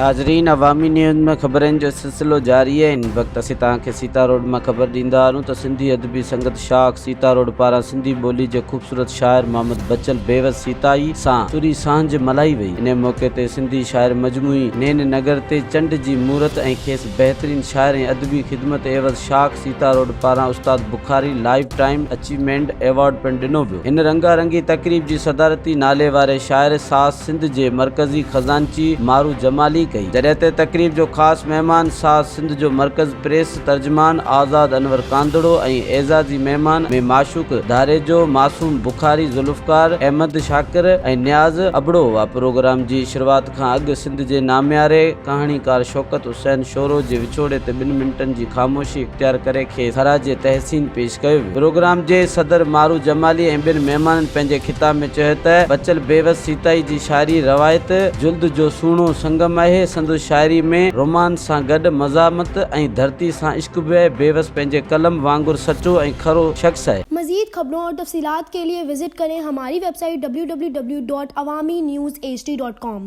ناظرين عوامي نيوز ۾ خبرن جو سلسلو جاري آهي هن وقت اسين توهان کي سيتا روڊ مان خبر ڏيندا هلون ته سنڌي ادبي سنگت شاخ سيتا روڊ پاران سنڌي ٻولي جي خوبصورت شاعر محمد بچل بيوس سيتائي سان سري سانجهه ملهائي وئي انهي موقعي تي سنڌي شاعر مجموعي نين نگر تي چنڊ جي مورت ۽ کيس بهترين شاعر ۽ ادبي خدمت عيوض شاخ سيتا روڊ پاران استاد Bukhari life time achievement award پڻ ڏنو ويو. هن رنگا رنگي تقريب جي صدارتي نالي واري شاعر ساز سنڌ جي مرڪزي خزانچي مارو جمالي ڪئي. جڏهن ته تقريب جو خاص مهمان ساز سنڌ جو مرڪز پريس ترجمان آزاد انور ڪانڌڙو ۽ اعزازي مهمان ۾ معشوق ڌاريجو، معصوم بخاري، ذوالفقار احمد شاڪر ۽ نياز ابڙو هئا. پروگرام جي شروعات کان اڳ سنڌ جي نامياري ڪهاڻيڪار شوڪت حسين شورو جي وڇوڙي تي ٻن منٽن جي خاموشي اختيار ڪري کيس خراج تحسين پيش ڪيو ويو. پروگرام جي صدر مارو جمالي ۽ ٻين مهمانن پنهنجي خطاب ۾ چيو ته بچل بيوس سيتائي جي شاعري روايت جلد جو سهڻو سنگم آهي، سندس شاعري ۾ رومانس سان گڏ مزاحمت ۽ ڌرتي سان عشق به آهي، بيوس پنهنجي قلم وانگر سچو ۽ کرو شخص آهي. مزيد خبرون اور تفصيلات کے لئے وزٽ ڪرين ھماري web site www.awamiNewsHD.com.